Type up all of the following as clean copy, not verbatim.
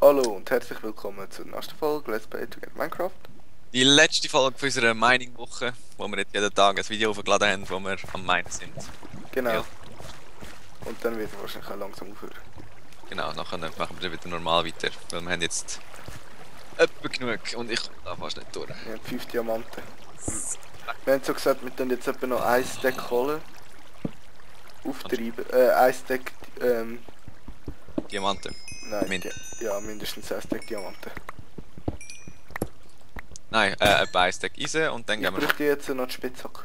Hallo und herzlich willkommen zur nächsten Folge Let's Play Together Minecraft. Die letzte Folge von unserer Mining-Woche, wo wir jetzt jeden Tag ein Video hochgeladen haben, wo wir am Minen sind. Genau. Ja. Und dann wird er wahrscheinlich auch langsam aufhören. Genau, nachher machen wir dann wieder normal weiter, weil wir haben jetzt etwa genug und ich komme da fast nicht durch. Wir haben 5 Diamanten. Wir haben so gesagt, wir tun jetzt etwa noch ein Stack Kohle auftreiben. Ein Stack, Diamanten. nein, ja, mindestens ein Stack Diamanten. Nein, etwa ein Stack Eisen und dann Ich gehen wir bräuchte jetzt noch die Spitzhacke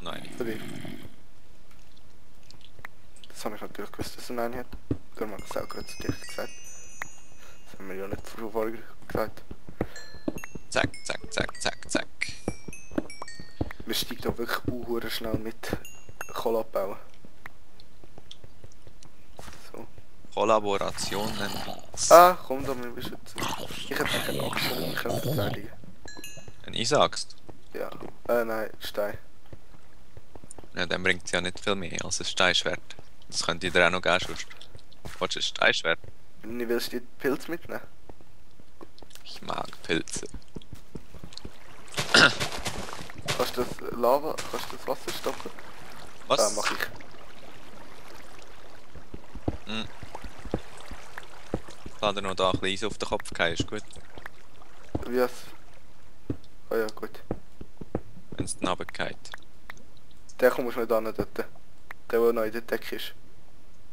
noch eine. für dich. Das habe ich natürlich gewusst, dass er eine hat. Darum habe ich es auch gerade zu dir gesagt. Das haben wir ja nicht vorher gesagt. Zack, zack, zack, zack, zack. Wir steigen da wirklich unhuere schnell mit Kohle abbauen. So. Kollaboration nennen wir es. Ah, komm da, wir beschützen. Ich hätte keine Axt, damit ich kann verteidigen. Ein Eisenaxt? Ja. Nein, Stein. Ja, dann bringt es ja nicht viel mehr als ein Steinschwert. Das könnt ihr dir auch noch geben, sonst. Willst du ein Steinschwert? Ich will die Pilz mitnehmen. Ich mag Pilze. Kannst du das Lava, kannst du das Wasser stoppen? Was? Ah, mach ich. Ich kann dir noch da ein bisschen Eis auf den Kopf gehen, ist gut. Wie es? Ah ja, gut. Wenn es dann runtergeht. Der kommst du nicht an dort. Der noch in der Decke ist.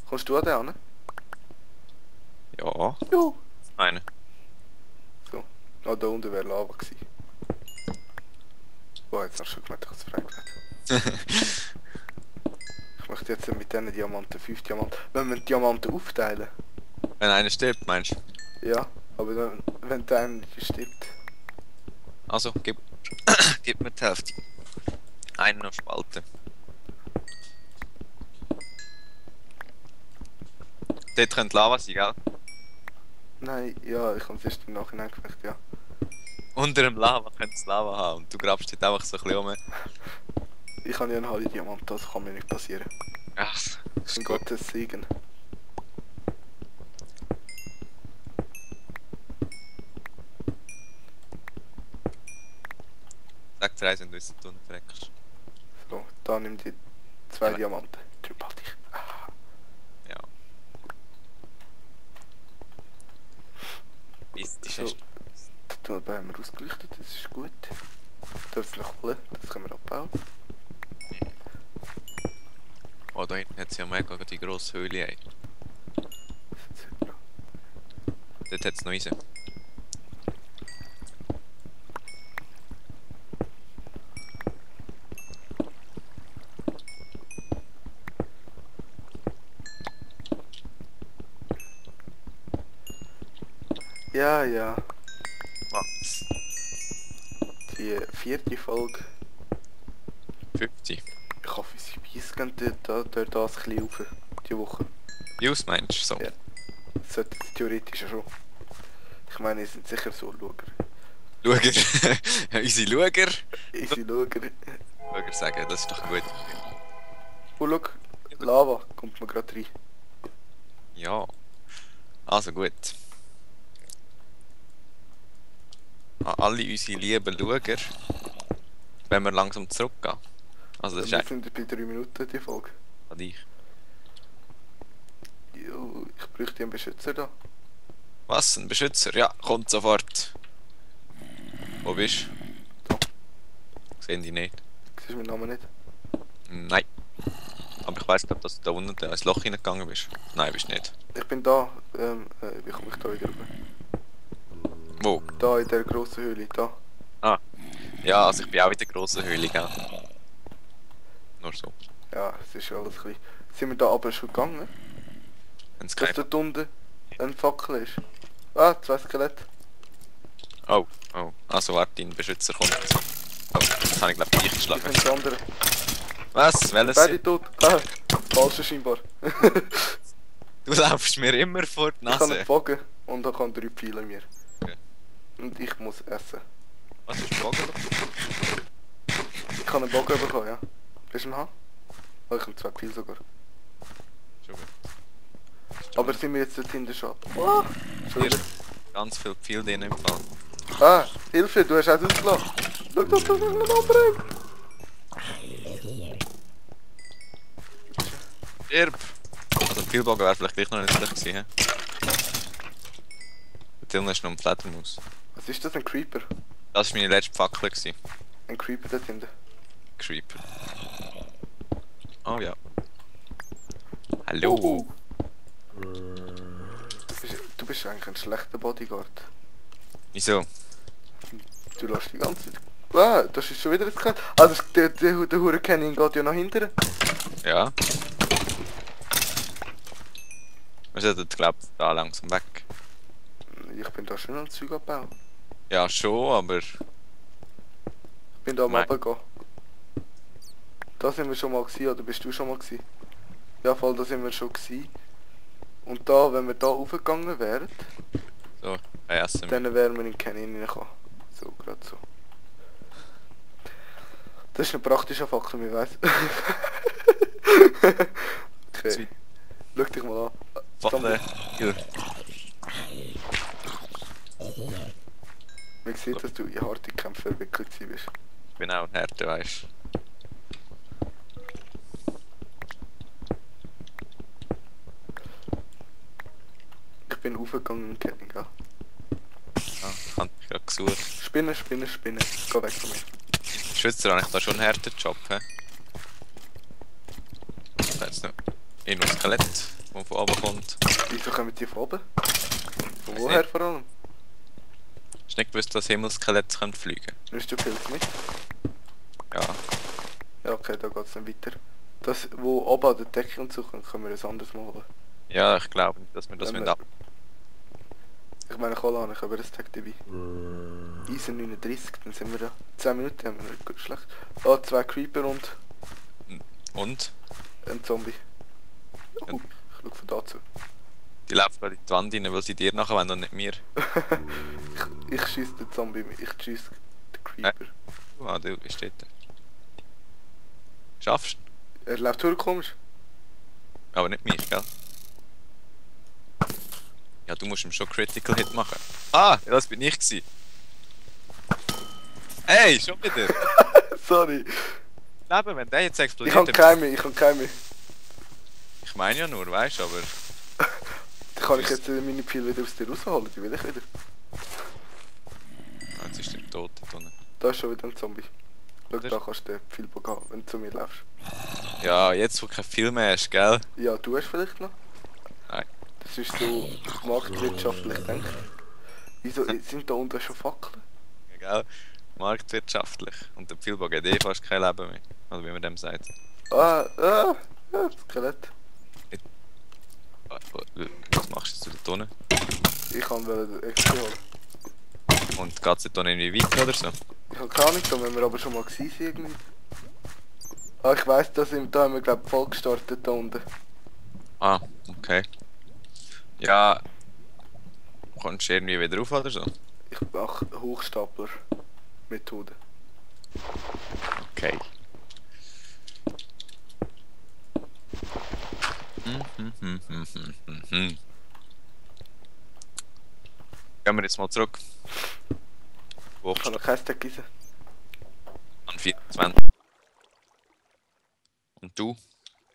Kommst du an den an? Ja, Jo. eine. So. Ah, da unten wäre Lava gewesen. Oh, jetzt hast du schon gemerkt, dass es frei Ich möchte jetzt mit diesen Diamanten 5 Diamanten. Wenn wir die Diamanten aufteilen. Wenn einer stirbt, meinst du? Ja, aber wenn der eine stirbt. Also, gib mir die Hälfte. Einen noch spalten. Dort könnte Lava sein, gell? Nein, ja, ich habe es erst im Nachhinein gemerkt, ja. Unter dem Lava könnte es Lava haben und du grabst dort einfach so ein bisschen rum. Ich habe ja einen halben Diamant, das kann mir nicht passieren. Ach, das ist In gut. Gottes Segen. Sag dir eins, wenn du es unten verreckst. So, da nimm die 2 Ja. Diamanten. Trippel dich. Ah. Ja. Ist die So. Scheiße. Da haben wir ausgeleuchtet, das ist gut. Da ist noch Kohle, das können wir abbauen. Oh, da hinten hat es ja mega die grosse Höhle. Ey. Dort hat es noch Eisen. Ja, ja. Was? Die 4. Folge. 50. Ich hoffe, sie beißen da das ein bisschen rauf. Die Woche. Views meinst du so? Ja. Das sollte es theoretisch ja schon. Ich meine, die sind sicher so Schauer. Schauer. Unsere Schauer. Easy Schauer. Schauer sagen, das ist doch gut. Oh, schau. Lava kommt mir gerade rein. Ja. Also gut. An alle unsere lieben Schauer, wenn wir langsam zurückgehen. Also das ist Wir eigentlich sind bei 3 Minuten die Folge. an dich. Jo, ich bräuchte einen Beschützer da. Was? Ein Beschützer? Ja, kommt sofort. Wo bist du? Sehen die nicht? Siehst du meinen Namen nicht? Nein. Aber ich weiss glaube, dass du da unten ins Loch hineingegangen bist. Nein, bist nicht. Ich bin da. Wie komme ich da wieder rüber? Wo? Da in der grossen Höhle, da. Ah. Ja, also ich bin auch in der grossen Höhle, gell? Nur so. Ja, es ist alles ein bisschen... Sind wir da aber schon gegangen? Wenn's Dass kein... dort unten ein Fackel ist. Ah, 2 Skelette. Oh, oh. Also warte, dein Beschützer kommt. Oh, das habe ich glaube ich Ich geschlagen. bin das andere. Was? Welches? Beide tot. Ah, falsche scheinbar. Du laufst mir immer vor die Ich habe einen Nase. Bogen und da kann 3 Pfeile in mir. Okay. Und ich muss essen. Was ist Bogen? Ich kann einen Bogen bekommen, ja. Willst du ihn haben? Oh, ich habe 2 Pfeile sogar. Schon gut. Aber sind wir jetzt dort hinten schon? Oh, schon wieder. ganz viel Pfeil drin im Fall. Ah, Hilfe, du hast auch ausgelassen. Schau, dass du mich nicht anbringst. Stirb! Also Pfeilbogen wäre vielleicht gleich noch nützlich gewesen, hä? Der Tilman ist noch ein Fledermaus. Was ist das, ein Creeper? Das war meine letzte Fackel gewesen. Ein Creeper dort hinten. Creeper. Oh ja. Hallo! Du bist eigentlich ein schlechter Bodyguard. Wieso? Du lässt die ganze Zeit... Ah, das ist schon wieder ein Skelett. Ah, der Hurricane geht ja nach hinten. Ja. Wir sollten, glaube ich, da langsam weg. Ich bin da schon am Zeug abbauen. Ja, schon, aber... Ich bin da am Nein. Runtergehen. Da sind wir schon mal gewesen, oder bist du schon mal gewesen? Ja, voll, da sind wir schon gewesen. Und da, wenn wir da raufgegangen wären, So, essen wir. dann wären wir in den Canyon reingekommen. So, gerade so. Das ist ein praktischer Faktor, ich weiss. Okay. Schau dich mal an. Warte. Hier. Man sieht, dass du in harte Kämpfe verwickelt bist. Ich bin auch ein Härte, weißt du. Ich bin raufgegangen in den Canyon, gell? Ah, ich hab dich gerade gesucht. Spinnen, Spinnen, Spinnen. Geh weg von mir. Schweizer habe ich da schon einen harten Job, hä? Da jetzt noch ein Skelett, das von oben kommt. Wieso kommen die von oben? Von Weiss woher nicht. vor allem? Hast du nicht gewusst, dass Himmelskelette können fliegen? Nimmst du Pilz mit? Ja. Ja, okay, da geht's dann weiter. Das, wo oben an der Decke und so kommt, können wir ein anderes Mal holen. Ja, ich glaube nicht, dass wir das Wenn mit wir- ab... Ich meine, Kohle ich habe das Tag dabei. Eisen 39, dann sind wir da. 10 Minuten haben wir nicht gut schlecht. Ah, 2 Creeper und Und? ein Zombie. Ich schau von da zu. Die laufen gerade in die Wand rein, weil sie dir nachher wollen und nicht mir. Ich schieße den Zombie, ich schieße den Creeper. Ah, du bist dort. Schaffst du? Er läuft total komisch. Aber nicht mich, gell? Ja, du musst ihm schon Critical Hit machen. Ah, ja, das bin ich gewesen. Hey, schon wieder! Sorry. Leben, wenn der jetzt Ich explodiert... habe keinen mehr, ich habe keinen mehr. Ich meine ja nur, weißt du, aber... Dann kann ich jetzt meine Pfeile wieder aus dir rausholen, die will ich wieder. Ah, jetzt ist der tot da unten. Da ist schon wieder ein Zombie. Schau, Das- da kannst du den Pfeilbogen haben, wenn du zu mir läufst. Ja, jetzt wo kein Film mehr hast, gell? Ja, du hast vielleicht noch? Nein. Das ist so marktwirtschaftlich denken. Wieso sind da unten schon Fackeln? Ja, gell? Marktwirtschaftlich. Und der Pfeilbogen hat eh fast kein Leben mehr. Oder wie man dem sagt. Ah, Skelett. Was machst du jetzt da unten? Ich kann den extra holen. Und geht's jetzt da irgendwie weiter oder so? Ich habe keine Ahnung, da müssen wir aber schon mal gewesen sein irgendwie. Ah, ich weiss, da haben wir glaube ich voll gestartet da unten. Ah, okay. Ja... Kommst du irgendwie wieder rauf oder so? Ich mache Hochstapler-Methode. Okay. Gehen wir jetzt mal zurück. Wo Ich habe noch kein Stack Eisen. an 24. Und du?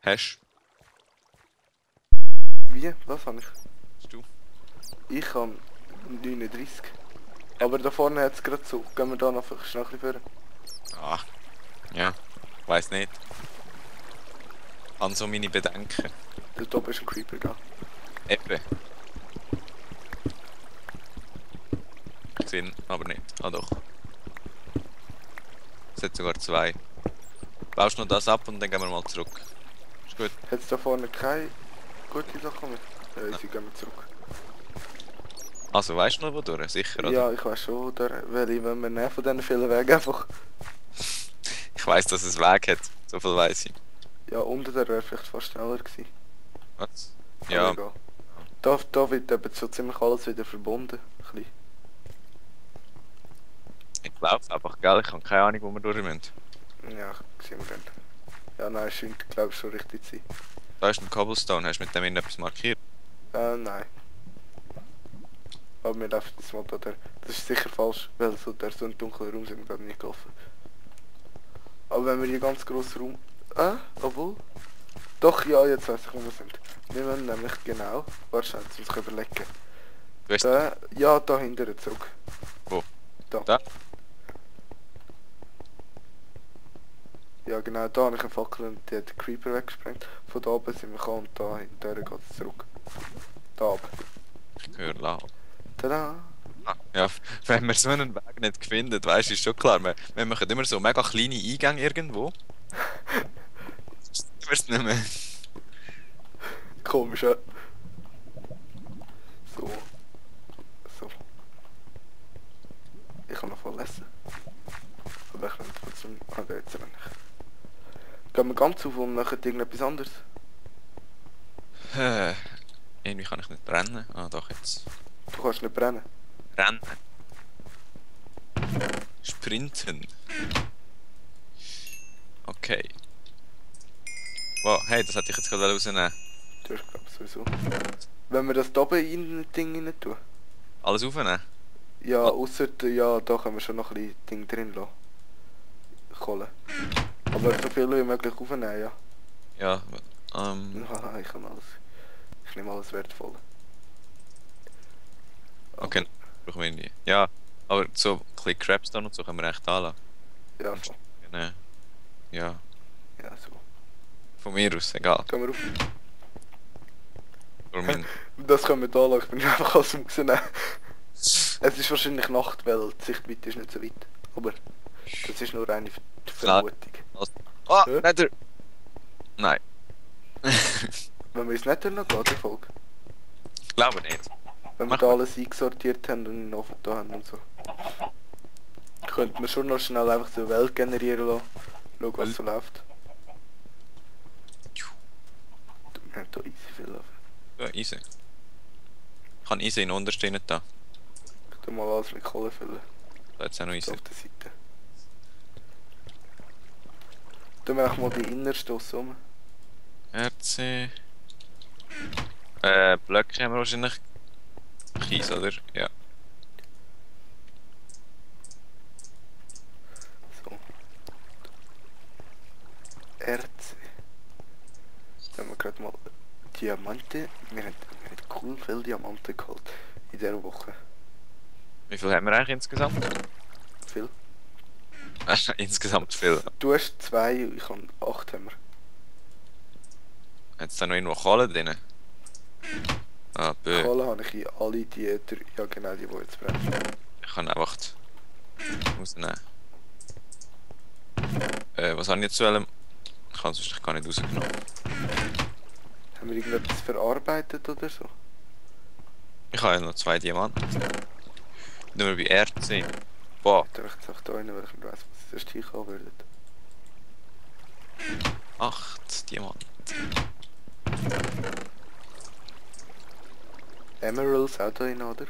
Hast Wie? Was habe ich? du? Ich habe 39. Aber da vorne hat es gerade so. Gehen wir da noch schnell ein bisschen führen. Ah. Ja. Ich weiss nicht. An so meine Bedenken. Da oben ist ein Creeper, gell? Eben. Ich sehe ihn aber nicht. Ah doch. Es hat sogar 2. Baust noch das ab und dann gehen wir mal zurück. Ist gut. Hat es da vorne keine gute Sachen mehr? Ja, sie gehen wir zurück. Also weißt du noch wodurch? Sicher, oder? Ja, ich weiß schon, weil ich, wenn wir nehmen von diesen vielen Wegen einfach... Ich weiss, dass es Weg hat. So viel weiss ich. Ja, unten der wäre vielleicht fast schneller gewesen. Was? Aber Ja. egal. Da wird eben so ziemlich alles wieder verbunden. Ein bisschen. Ich glaub's einfach, gell? Ich habe keine Ahnung, wo wir durch müssen. Ja, sehen wir dann. Ja, nein, es scheint, glaube ich, schon richtig zu sein. Da ist ein Cobblestone. Hast du mit dem irgendetwas markiert? Nein. Aber wir laufen das mal da. Das ist sicher falsch, weil so ein dunkler Raum sind wir gerade nicht gelaufen. Aber wenn wir hier ganz grossen Raum... obwohl... Doch, ja, jetzt weiss ich, wo wir sind. Wir wollen nämlich genau... Warte schnell, jetzt muss ich überlegen. Du hast... Da, ja, da hinten zurück. Wo? Da. Da? Ja genau, da habe ich eine Fackel und die hat den Creeper weggesprengt. Von da oben sind wir gekommen und da hinterher geht es zurück. Da oben. Ich höre laut. Tada! Ah, ja, wenn man so einen Weg nicht findet, weißt du, ist schon klar. Wir machen immer so mega kleine Eingänge irgendwo. Wir es nicht mehr. Komisch, ja. So. So. Ich kann noch voll essen. Aber ich kann trotzdem... Ah, da jetzt nicht. Gehen wir ganz auf und machen irgendetwas anderes? Irgendwie kann ich nicht rennen. Ah, doch jetzt. Du kannst nicht brennen. Rennen. Sprinten. Okay. Wow, hey, das hätte ich jetzt gerade rausnehmen. Du hast glaub sowieso. Wenn wir das da oben in das Ding rein tun? Alles aufnehmen? Ja, Oh. ausser, ja, da können wir schon noch ein bisschen Ding drin lassen. Kohle. Aber so viel wie möglich aufnehmen, ja. Ja, Ja, ich kann alles. Ich nehme alles wertvoll. okay, brauchen wir nie. Ja, aber so ein bisschen Crabstone und so können wir echt anlassen. Ja, so. Genau. Ja, Ja, so. von mir aus, egal. Gehen wir auf. Für mein... Das können wir da lassen, ich bin einfach alles rausnehmen. Es ist wahrscheinlich Nacht, weil die Sichtweite ist nicht so weit. Aber das ist nur eine Vermutung. Oh, Hä? nicht der... Nein. Wenn wir ins Nether noch gehen, die Folge. Ich glaube nicht. Wenn wir Mach da mal. alles eingesortiert haben und einen Ofen da haben und so. Könnte man schon noch schnell einfach so eine Welt generieren lassen. Schauen, was so läuft. Wir haben da easy viel Ofen. Ja, easy. Ich kann easy in den untersten nicht da. Ich tu mal alles mit Kohle füllen. Da jetzt auch noch So easy. auf der Seite. Tun wir auch mal die innersten um. RC... Blöcke haben wir wahrscheinlich... Kies, oder? Ja. So. RC. Dann haben wir gerade mal Diamanten. Wir haben cool viele Diamanten geholt in dieser Woche. Wie viel haben wir eigentlich insgesamt? Viel. Insgesamt viel. Du hast 2, ich habe 8 haben wir. Jetzt da noch irgendwo Kohle drin. Ah, bö. Kohle habe ich in alle die, ja genau die jetzt brennen. Ich kann einfach rausnehmen. Was habe ich jetzt zu allem? Ich habe es wahrscheinlich gar nicht rausgenommen. Haben wir irgendetwas verarbeitet oder so? Ich habe ja noch 2 Diamanten. Nur bei RC. Boah, Ich dachte, ich sage da rein, weil ich nicht weiss, was es erst hinkommen würde. 8 Diamanten. Emeralds auch da rein, oder?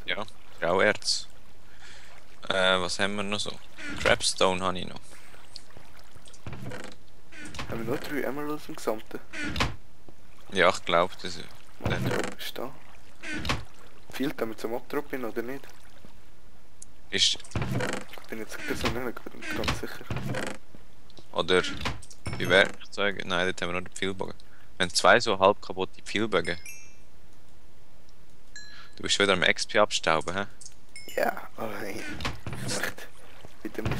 Ja, Grauerz. Was haben wir noch so? Crabstone habe ich noch. Haben wir nur 3 Emeralds im Gesamten? Ja, ich glaube, das ist... Mobdrop ist da. Fehlt damit zum Mobdrop hin, oder nicht? ist... Ich bin jetzt persönlich nicht ganz sicher. Oder... Bei Werkzeugen? Nein, dort haben wir noch den Pfeilbogen. Wir haben 2 so halb kaputte Pfeilbögen. Du bist wieder am XP abstauben, hä? Ja, aber nein. Ich möchte wieder mein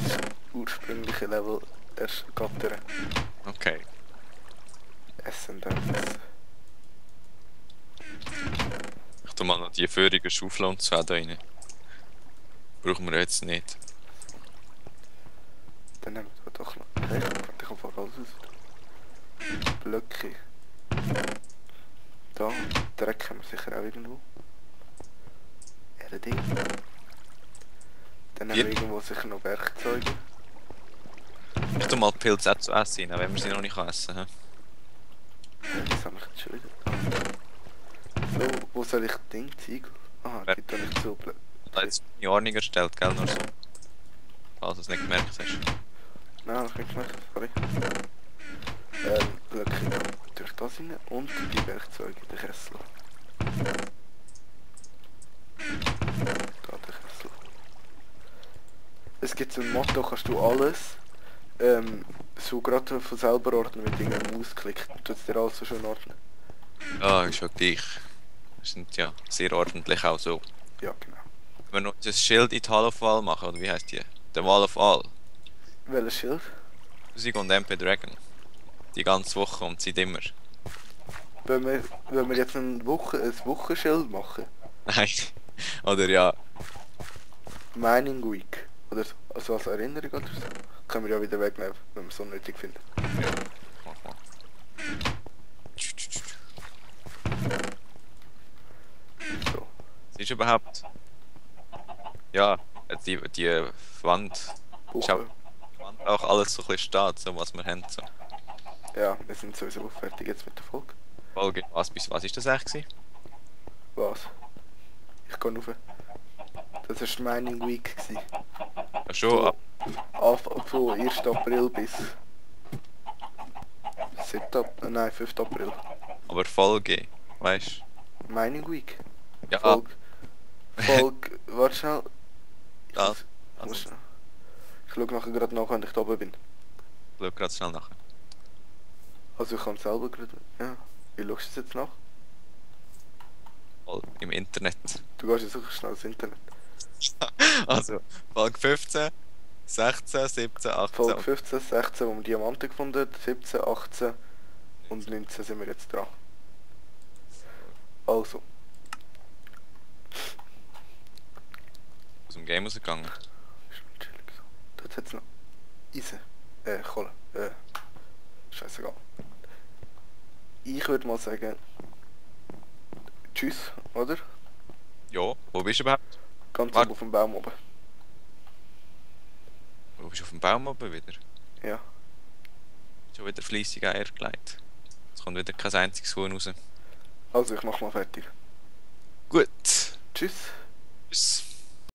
ursprüngliches Level erst gattern. Okay. Essen dann essen. Ich tu mal noch die feurigen Schaufeln und 2 da rein. Brauchen wir jetzt nicht. Dann nehmen wir doch noch. Hey, ich kann einfach alles aus. Blöcke. Da, Dreck haben wir sicher auch irgendwo. Erde. Dann haben wir irgendwo sicher noch Werkzeuge. Ich tu mal die Pilze auch zu essen rein, wenn wir sie noch nicht essen kann. Das habe ich jetzt schon wieder. So, wo soll ich Ding Ziegel? Ah, Ja. gibt da nicht so blöd. Da jetzt in Ordnung erstellt, gell? Nur so. Falls du es nicht gemerkt hast. Nein, das kann ich nicht, sorry. Blöcke durch das rein und die Werkzeuge in den Kessel. gibt so ein Motto, kannst du alles so gerade von selber ordnen mit irgendeinem Mausklick. Tut es dir alles so schön ordnen. Ja, ist schon gleich. Wir sind ja sehr ordentlich auch so. Ja, genau. Wenn wir noch das Schild in die Hall of All machen, oder wie heißt die? Der Wall of All. Welches Schild? Musik und MP Dragon. Die ganze Woche und seit immer. Wenn wir jetzt ein Wochenschild machen, Nein. Oder ja. Mining Week, oder so, also als Erinnerung oder so, können wir ja wieder wegnehmen, wenn wir es so nötig finden. Mach mal. So. Siehst du überhaupt? Ja, die Wand. Ist auch, Woche. Wand auch alles so ein bisschen steht, so was wir haben. So. Ja, wir sind sowieso fertig jetzt mit der Folge. Folge. Was ist das eigentlich gewesen? Was? Ich gehe rauf. Das war die Mining Week. Ja, schon ab. Von 1. April bis 5. April. Aber Folge, weißt Mining Week. du? Ja, Folge, warte schnell. ja. Ich muss Also, schnell. Ich schaue nachher gerade nach, wenn ich da oben bin. schau gerade schnell nach. Also ich kann selber gerade... Ja. Wie schaust du es jetzt nach? Voll im Internet. Du gehst jetzt sicher schnell ins Internet. Also, Folge 15, 16, 17, 18. Folge 15, 16, wo wir Diamanten gefunden haben, 17, 18 und 19 sind wir jetzt dran. Also, Aus dem Game rausgegangen. ist noch chillig so. Dort hat es noch Eisen. Kohle. Scheißegal. Ich würde mal sagen, tschüss, oder? Ja, wo bist du überhaupt? Ganz Warte. oben auf dem Baum oben. Wo bist du auf dem Baum oben wieder? Ja. Schon wieder fleissig Eier gelegt. Es kommt wieder kein einziges Huhn raus. Also, ich mach mal fertig. Gut. Tschüss. Tschüss.